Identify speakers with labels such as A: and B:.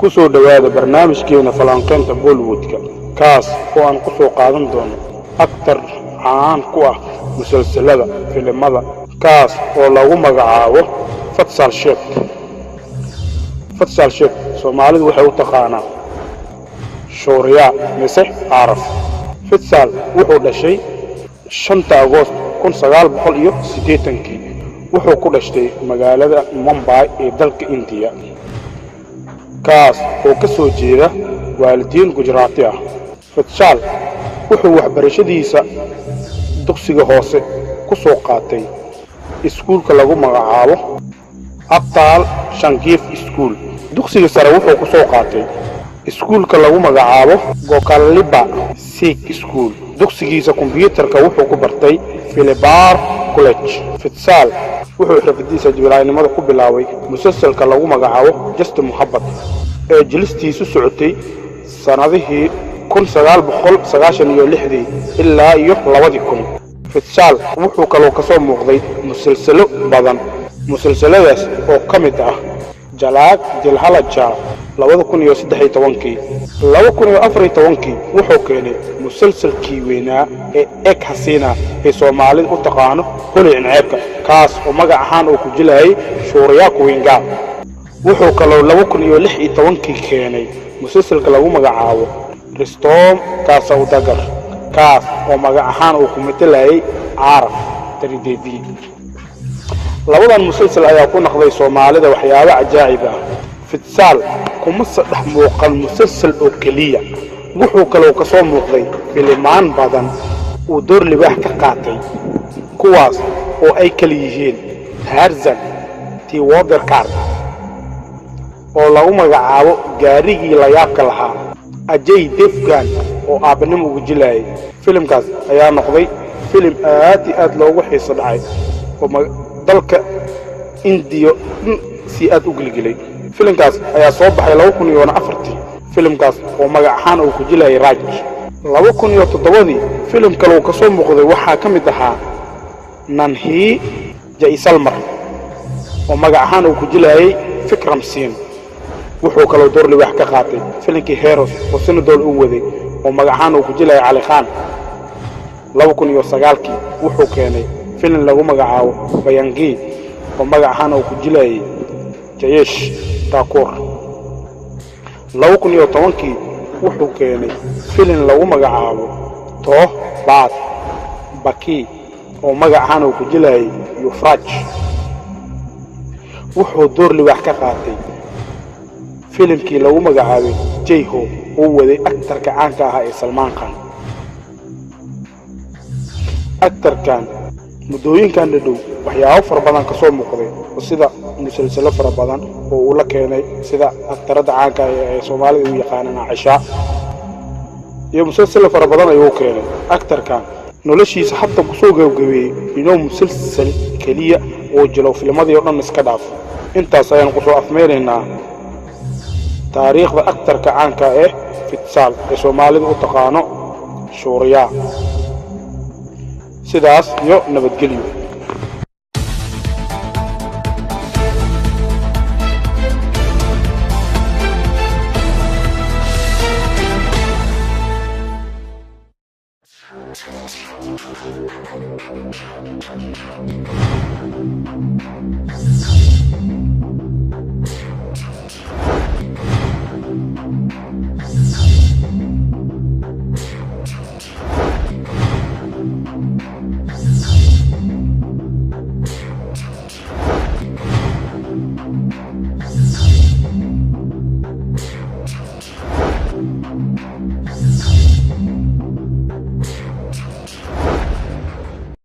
A: Ku soo dhowaada barnaamijkeena falanqaynta Bollywood-ka, kaas oo aan ku soo qaadan doono aktar caan ku ah musalsalada filimada, kaas oo lagu magacaabo Fatsal Sheekh. Fatsal Sheekh Soomaalidu waxay u taqaanaa Shuuriya mise Caraf. Fatsal wuxuu dhashay 5 Agoost 1980-kii. Wuxuu ku dhashtay magaalada Mumbai ee dalka India, kaas oo ka soo jeeda waalidiin Gujaraati ah. Fatsal wuxuu waxbarashadiisa dugsiga hoose ku soo qaatay iskuulka lagu magacaabo Abtaal Shankiif School. Dugsiga sare wuxuu ku soo qaatay iskuulka lagu magacaabo Gokaliba Sikh School. Dugsigiisa kombiyuutarka wuxuu ku bartay Filibar College. Fatsal wuxuu xirfadiisa jilaynimada ku bilaabay musalsalka lagu magacaabo Just Muhabbad ee jilistiisu socotay sanadihii 1996 ilaa iyo 2000. Fatsal wuxuu kaloo ka soo muuqday musalsalo badan, musalsaladaas oo ka mid ah Jalaag Dilhalaja 2013-kii. 2014-kii wuxuu keenay musalsalkii weynaa ee Ek Hasina ee Soomaalida u taqaano Holi Cinceebka, kaas oo magac ahaan uu ku jilayay Shuuriya Kuwinga. Wuxuu kaloo 2016-kii keenay musalsalka lagu magacaabo Ristom Kaasawdagar, kaas oo magac ahaan uu ku matalayay Caraf Tridevi. Labadan musalsal ayaa ku noqday Soomaalida waxyaabo cajaa'ib ah. Fatsal kuma saddex muuqan musalsal oo keliya, wuxuu kaloo ka soo muuqday filimaan badan uu door libaax ka qaatay, kuwaas oo ay kala yihiin Tarzan T-Watercar oo lagu magacaabo gaarigii layaabka lahaa, Ajay Devgan oo aabbanimo ugu jilayay. Filimkaas ayaa noqday filim aad iyo aad loogu xiiso dhacay oo dalka Indiya dhan si aad u gelgelay. Filimkaas ayaa soo baxay 2004-tii, filimkaas oo magac ahaan uu ku jilayay Raj. 2007-dii filim kale uu ka soo muuqday waxaa ka mid ahaa Nanhi Jaisalmar oo magac ahaan uu ku jilayay Vikram Singh. Wuxuu kaloo door libaax ka qaatay filimkii Heroes oo Senegal uu waday oo magac ahaan uu ku jilayay Cali Khan. 2009-kii wuxuu keenay filim lagu magacaabo Bayangi oo magac ahaan uu ku jilayay Jayesh Thakur. 2010-kii wuxuu keenay filim lagu magacaabo Toh Baat Baki oo magac ahaan uu ku jilayay Yufraj. Wuxuu door libaax ka qaatay filimkii lagu magacaabay Jayho uu waday aktarka caanka ahaa ee Salmaan Khan. Aktarkan muddooyinkan dhadhow waxyaabo fara badan ka soo muuqday, oo sida musalsalo fara badan oo uu la keenay, sida aktaradda caanka ee Soomaalida u yaqaanaan Caisha, iyo musalsalo fara badan ayuu keenay. Aktarkan noloshiisa hadda ku soo gabagabeeyey inuu musalsal keliya oo jilo, filmadii oo dhan iska dhaafo. Intaas ayaan ku soo afmeynaynaa taariikhda aktarka caanka ee Fatsal ee Soomaalida u taqaano Shuuriya. Sidaas iyo nabadgelyo.